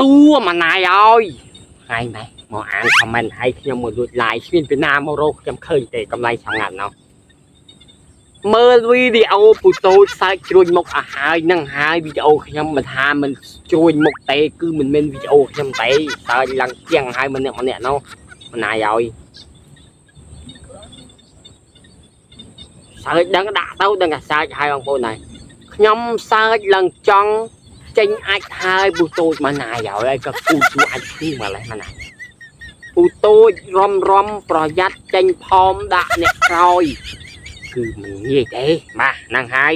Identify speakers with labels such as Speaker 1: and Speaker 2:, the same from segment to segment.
Speaker 1: តួម៉ាណាយអើយថ្ងៃនេះមកអាន comment ឲ្យខ្ញុំមកលួច live គ្មានពីណាមករកខ្ញុំឃើញទេកម្លែងសម្ងាត់ណោះមើលវីដេអូពូតូចសើចជ្រួញមុខអស់ហើយនឹងហើយវីដេអូខ្ញុំមិនថាមិនជ្រួញមុខទេគឺមិនមែនវីដេអូខ្ញុំទេសើចឡើងជាងហើយម្នាក់ម្នាក់ណោះម៉ាណាយអើយសើចដឹងដាក់ទៅដឹងតែសើចហើយបងប្អូនហើយខ្ញុំសើចឡើងចង់ចេញអាចហើយពូតូចម៉ាណាយអើយហើយក៏គូជួអាចឈឺម្លេះម៉ាណាយពូតូចរំរំប្រយ័ត្នចេញផោមដាក់អ្នកក្រោយគឺមិនងាយទេបាទហ្នឹងហើយ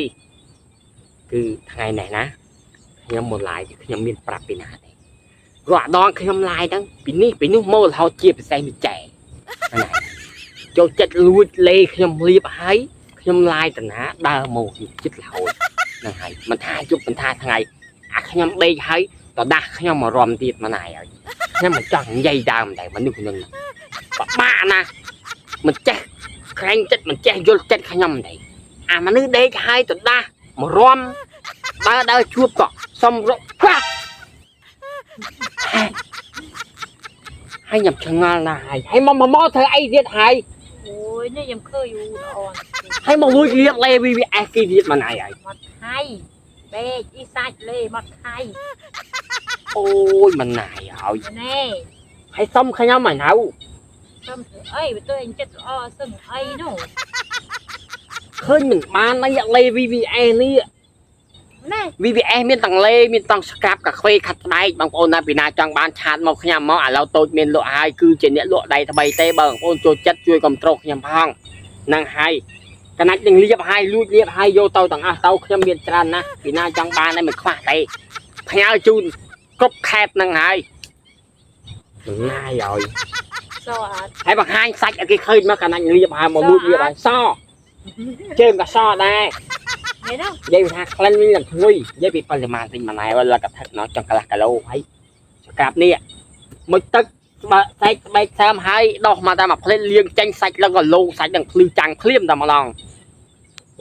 Speaker 1: គឺថ្ងៃនេះណាខ្ញុំមក live ខ្ញុំមានប្រាប់ពីណាទេរាល់ដងខ្ញុំ live ហ្នឹងពីនេះពីនោះមករហូតជាពិសេសមីចែហ្នឹងហើយចូលចិត្តលួចលេខ្ញុំលៀបហើយខ្ញុំ live តាណាដើរមកចិត្តរហូតហ្នឹងហើយមិនថាយប់មិនថាថ្ងៃអាខ្ញុំដេកហើយតដាស់ខ្ញុំមករំទៀតម៉ណៃហើយខ្ញុំមិនចង់និយាយដើមតែមនុស្សនឹងពិបាកណាស់មិនចេះក្រែងចិត្តមិនចេះយល់ចិត្តខ្ញុំទេអាមនុស្សដេកហើយតដាស់មករំដើរដើរជួបក៏សំរកប្រាក់ហើយខ្ញុំឆ្ងល់ណាស់ហើយហើយមកមកធ្វើអីទៀតហើយ
Speaker 2: អូយនេះខ្ញុំឃើញយូរល្អ
Speaker 1: ហើយមកលួចលៀបលេ VVS គេទៀតម៉ណៃហើយ
Speaker 2: មកថៃបេកអ៊ីសាច់លេមកថៃ
Speaker 1: អូយម៉ណៃហើយ
Speaker 2: ណែ
Speaker 1: ហើយសុំខ្ញុំមកណៅ
Speaker 2: សុំធ្វើអីបើទៅអញចិត្តល្អសុំអីនោះ
Speaker 1: ឃើញមិនបានអីលេ VVS នេះ
Speaker 2: ណែ
Speaker 1: VVS មានទាំងលេមានទាំងស្កាប់កាហ្វេខាត់ស្បែកបងប្អូនណាពីណាចង់បានឆាតមកខ្ញុំមកឥឡូវតូចមានលក់ហើយគឺជាអ្នកលក់ដៃថ្មីទេបើបងប្អូនចូលចិត្តជួយគ្រប់គ្រងខ្ញុំផងហ្នឹងហើយកណាច់នឹងលៀបហើយលួចលៀបហើយយកទៅទាំងអស់ទៅខ្ញុំមានច្រើនណាស់ពីណាចង់បានហើយមិនខ្វះទេផ្ញើជូនគ្រប់ខេត្តហ្នឹងហើយណាយហើយ
Speaker 2: សអត់
Speaker 1: ហើយបង្ហាញសាច់ឲ្យគេឃើញមកកណាច់លៀបហើយមកលួចលៀបហើយសជើងក៏សដែរ
Speaker 2: មែនទេ
Speaker 1: និយាយថាក្លិនវិញឡើងឈ្ងុយនិយាយពីបរិមាណទិញម៉ណែលកថឹកណោះចង់កន្លះគីឡូហើយស្កាប់នេះមួយទឹកបើសាច់ស្បែកសើមហើយដោះមកតែមួយផ្លេតលាងចេញសាច់ឡើងក៏លងសាច់នឹងភ្លឺចាំងភ្លាមតែម្ដង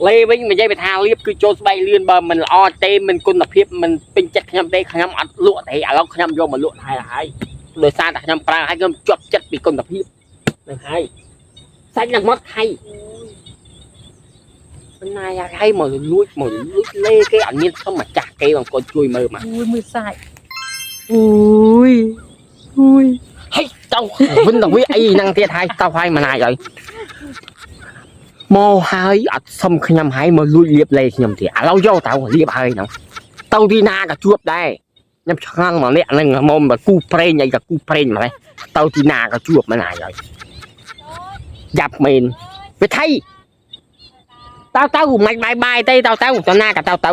Speaker 1: លេវិញនិយាយពីថាលៀបគឺចូលស្បែកលឿនបើមិនល្អទេមិនគុណភាពមិនពេញចិត្តខ្ញុំទេខ្ញុំអត់លក់ទេឥឡូវខ្ញុំយកមកលក់ហើយហើយដោយសារតែខ្ញុំប្រើហើយខ្ញុំជាប់ចិត្តពីគុណភាពនឹងហើយសាច់នឹងមកថៃ
Speaker 2: អូយ
Speaker 1: ណាយហើយមកលួចមកលួចលេគេអត់មានធម្មចាស់គេបងគាត់ជួយមើលមក
Speaker 2: អូយមើលសាច់អូយអូយ
Speaker 1: ហើយចៅវិញទៅវាអីហ្នឹងទៀតហើយតោះហើយម៉ណាយហើយមកហើយអត់សុំខ្ញុំហើយមកលួចលៀបលេខ្ញុំទៀតឥឡូវយកទៅលៀបហើយហ្នឹងទៅទីណាក៏ជួបដែរខ្ញុំឆ្ងល់មកនេះហ្នឹងមកមកគូប្រេងអីក៏គូប្រេងម្លេះទៅទីណាក៏ជួបម៉ណាយហើយយ៉ាប់មែនវិថីតើទៅមិនបាយបាយទេទៅទៅទៅណាក៏ទៅទៅ